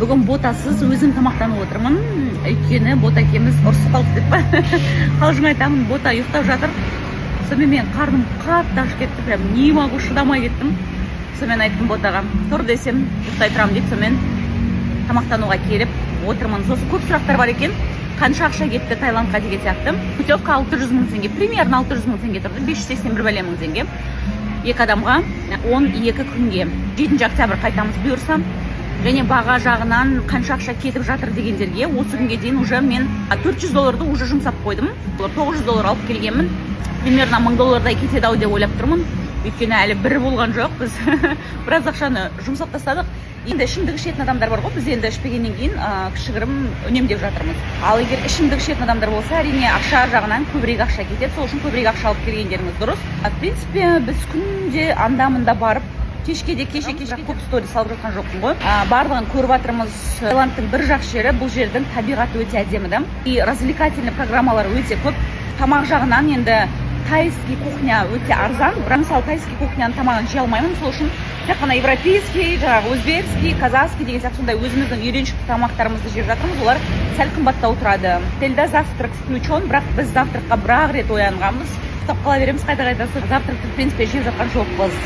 Бүгін Ботасыз өзім тамақтанып отырмын, өйткені Бота екеуміз ұрысып қалдық деп па, қалжың айтамын. Бота ұйықтап жатыр. Сонымен мен қарным қатты ашып кетті, прям не могу, шыдамай кеттім. Сонымен айттым Ботаға, тұр десем, ұйықтай тұрамын дейді. Сонымен тамақтануға келіп отырмын. Сосын көп сұрақтар бар екен, қанша ақша кетті Таиландқа деген сияқты. Путевка 600 мың теңге, примерно 600 мың теңге тұрды, 581 бәле мың теңге екі адамға 12 күнге. 7 октябрь қайтамыз бұйырса. Және баға жағынан қанша ақша кетіп жатыр дегендерге, осы күнге дейін уже мен 400 долларды уже жұмсап қойдым, 900 доллар алып келгенмін. Примерно 1000 доллардай кетеді ау деп ойлап тұрмын, өйткені әлі бір болған жоқ, біз біраз ақшаны жұмсап тастадық. Енді ішімдік ішетін адамдар бар ғой, біз енді ішпегеннен кейін кішігірім үнемдеп жатырмыз. Ал егер ішімдік ішетін адамдар болса, әрине, ақша жағынан көбірек ақша кетеді. Сол үшін көбірек ақша алып келгендеріңіз дұрыс. В принципе, біз күнде анда мында барып, кешке де, кеше кешке көп сторис салып жатқан жоқпын ғой, барлығын көріп жатырмыз. Таиландтың бір жақсы жері, бұл жердің табиғаты өте әдемі да, и развлекательный программалар өте көп. Тамақ жағынан енді тайский кухня өте арзан, бірақ мысалы тайский кухняның тамағын жей алмаймын. Сол үшін тек қана европейский, жаңағы өзбекский, казахский деген сияқты сондай өзіміздің үйреншікті тамақтарымызды жеп жатырмыз. Олар сәл қымбаттау тұрады. Отельда завтрак включен, бірақ біз завтракқа бір ақ рет оянғанбыз, ұйықтап қала береміз қайта қайта. Завтракты в принципе жеп жатқан жоқпыз.